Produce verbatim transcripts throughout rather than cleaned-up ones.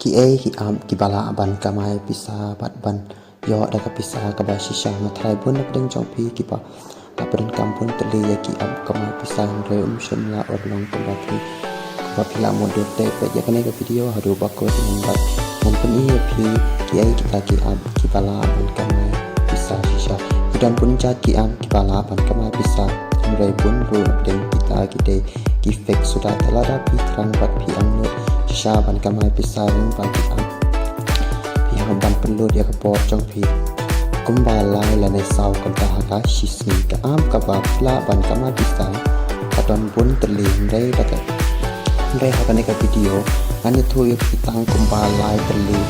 Kiei ki app kiba lah ban kamai pisa bad ban ïoh da ka pisa kaba shisha? Nga tharai bun na pdeng jong phi kiba la pyndonkam bun tylli ïa ki app kamai pisa, hynrei ym shym la urlong kumba phi kumba phi la mutdur. Te peit ïa kane ka video haduh ba kut, ngan pyni ïa phi kiei kita ki app kiba lah ban kamai pisa shisha. Ki don bun jait ki app kiba lah ban kamai pisa, hynrei bun ruh na pdeng kita ki dei ki fake suda. Te lada phi thrang bad phi angnud shisha ban kamai pisa lyngba ki app, phi hap ban pynlut ïa ka por jong phi kumba lai lane saw kynta ha ka shisngi. Ka app kaba lah ban kamai pisa ka don bun tylli, hynrei da ka hynrei ha kane ka video ngan ïathuh ïa phi tang kumba lai tylli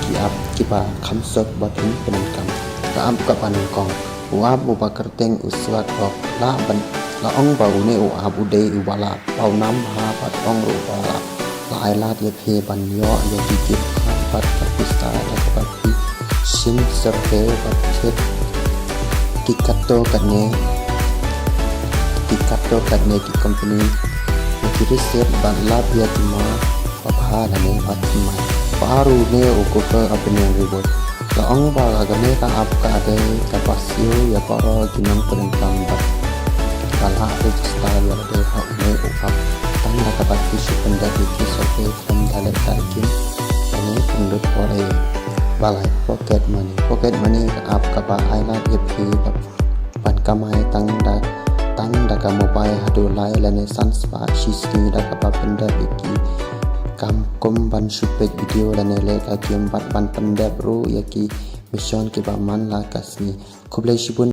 ki app kiba kham suk ba phin pyndonkam. Ka app kaba nyngkong, u app uba kyrteng u Swag Hawk. La ban la ong ba une u app u dei uba la paw nam bha bad ong ruh ba la, la ai lad ïa phi ban ïoh ïa ki gift card bad ka pisa da kaba phi shim survey bad thied ki katto katne ki katto katne ki company ïa ki receipt bad lap ïa ki ma ba bha lane ba ki mai. Ba ar une u Google Opinion Review. La ong ba kane ka app ka dei kaba siew ïa baroh ki nongpyndonkam bad ka lah register ïa lade ha une u app tang da kaba phi shu pyndep ïa ki survey khlem da leh kai kim lane pynlut por ei. Ba lai, Pocket Money. Pocket Money ka app kaba ai lad ïa phi ban kamai tang da tang da ka mobile haduh lai lane san spah shisngi da kaba pyndep ïa ki kam kum ban shu peit video lane leh kai kim bad ban pyndep ruh ïa ki mission kiba man la ka sngi. Khublei shibun